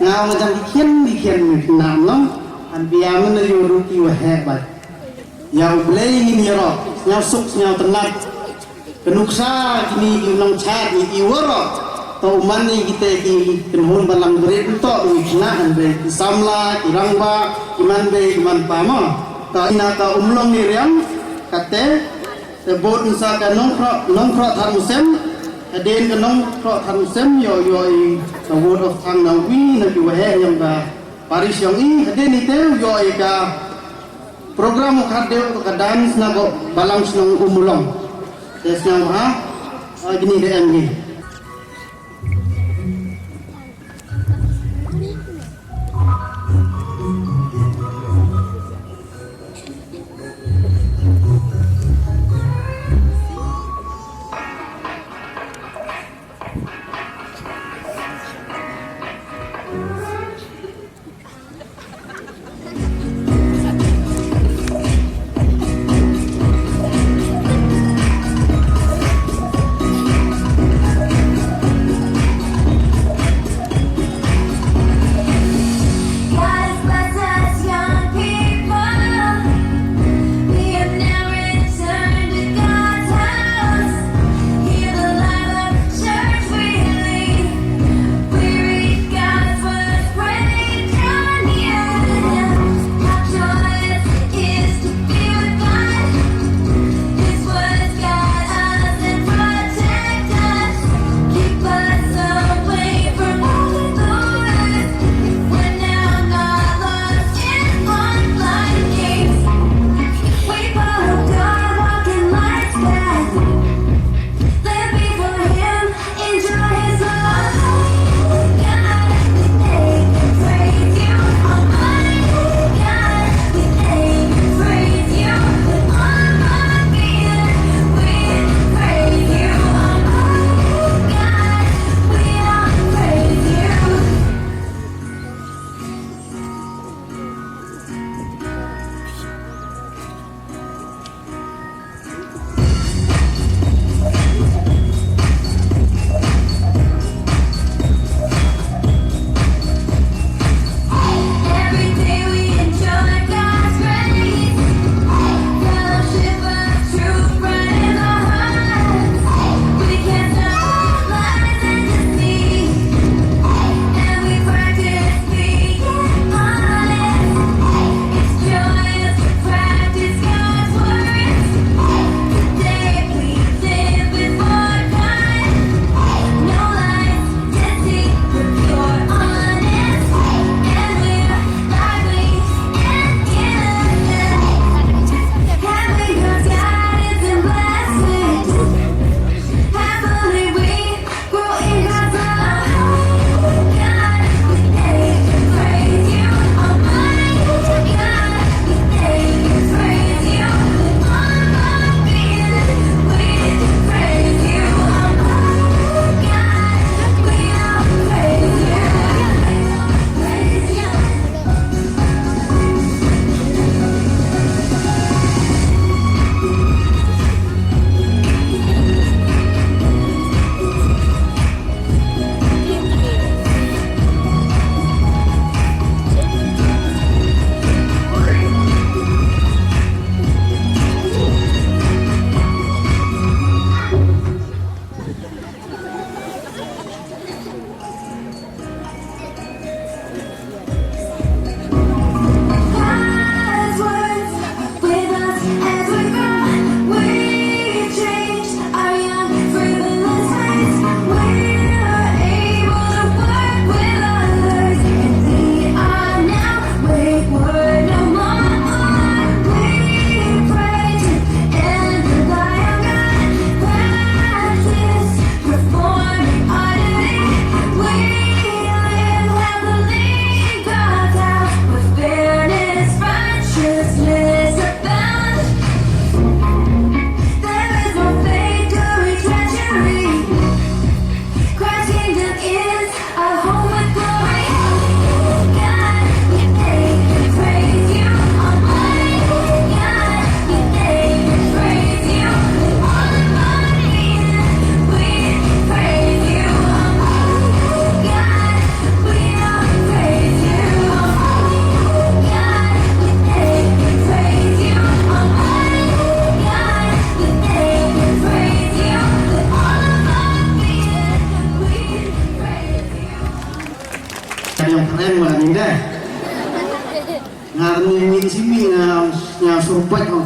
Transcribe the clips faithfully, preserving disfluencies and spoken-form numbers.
Nga ong jang ki khian ki khian me khynnah, no? Hynrei ïa men ïa u ruh ki waheh bad ïa U Blei ngin ïaroh, sñiaw suk sñiaw tynnat. Ka nuksa kini ki nongchad ïa ki waroh. To u man ïa kita ki kynhun balang barit, to u khynnah, hynrei ki samla, ki rangbah, ki man bei ki man pa, mo. Ka ina ka umlong ni riang, kate, te bud nsa ka nongkhroh, nongkhroh thar u sem, hadien ka nongkhroh thar u sem, ïoh, ïoh i ka vote of thanks na uwi na ki waheh yong ka parish yong i, hadien ite, ïoh i ka program u khatduh ka dance na ka balang shnong Umlong. Te sñiaw bha, ah, kini da em ki.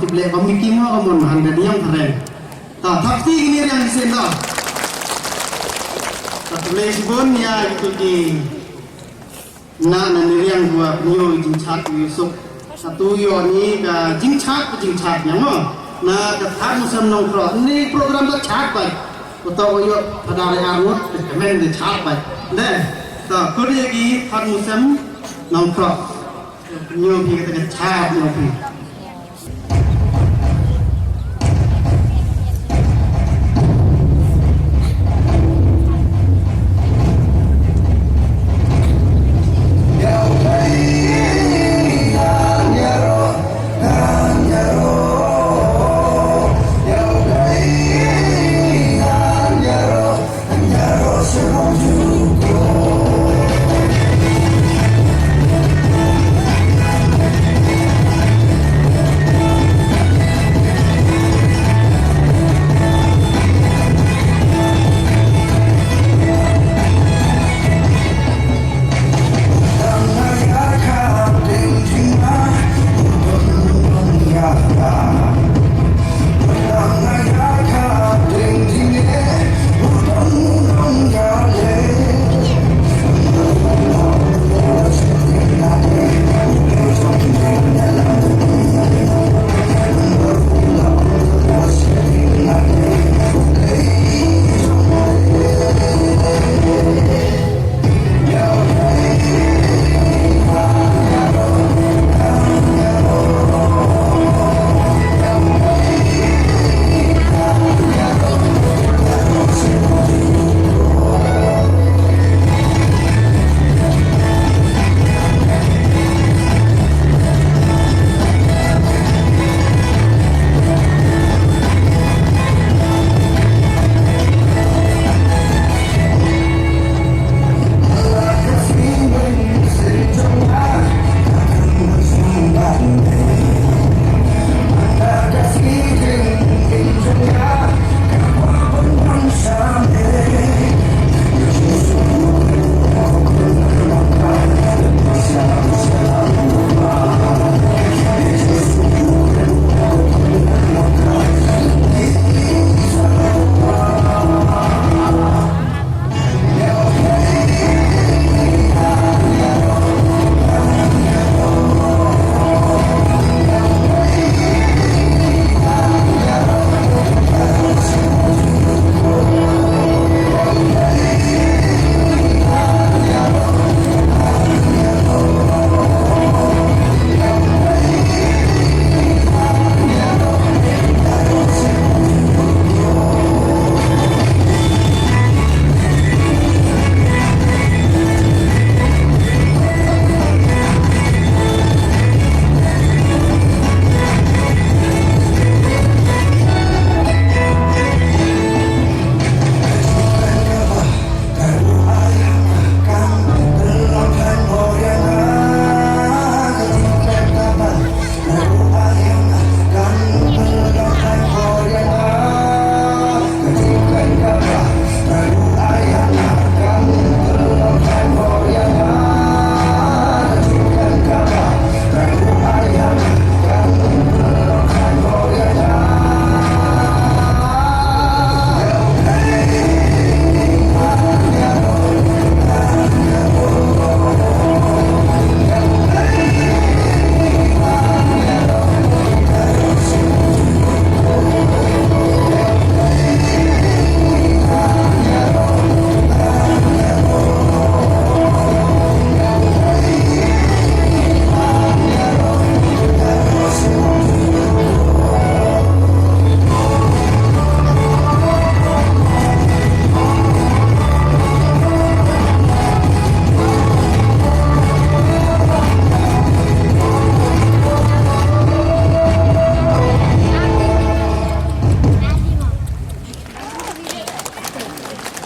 Khublei ba mi ki mo ka mon mahan da diang karen. Ta thap ti kini riang di sen da. Ta khublei shibun ïa kitu ki na na ni riang wa pynïoh jingchat yu suk. Satu ïoh ni ka jingchat ka jingchat ïa mo. Na ka thad musem Nongkhroh ni program da chat ba. Uto ïoh pada le arngut ka men da chat ba. Deh. Ta kur ïa ki thad musem Nongkhroh. Nyo phi kata ka chap nyo phi.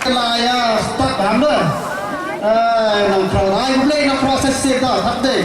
Kala ïa start bam da. Ai, Nongkhroh, ai, Blei Nongkhroh sa shisien da, thap dei.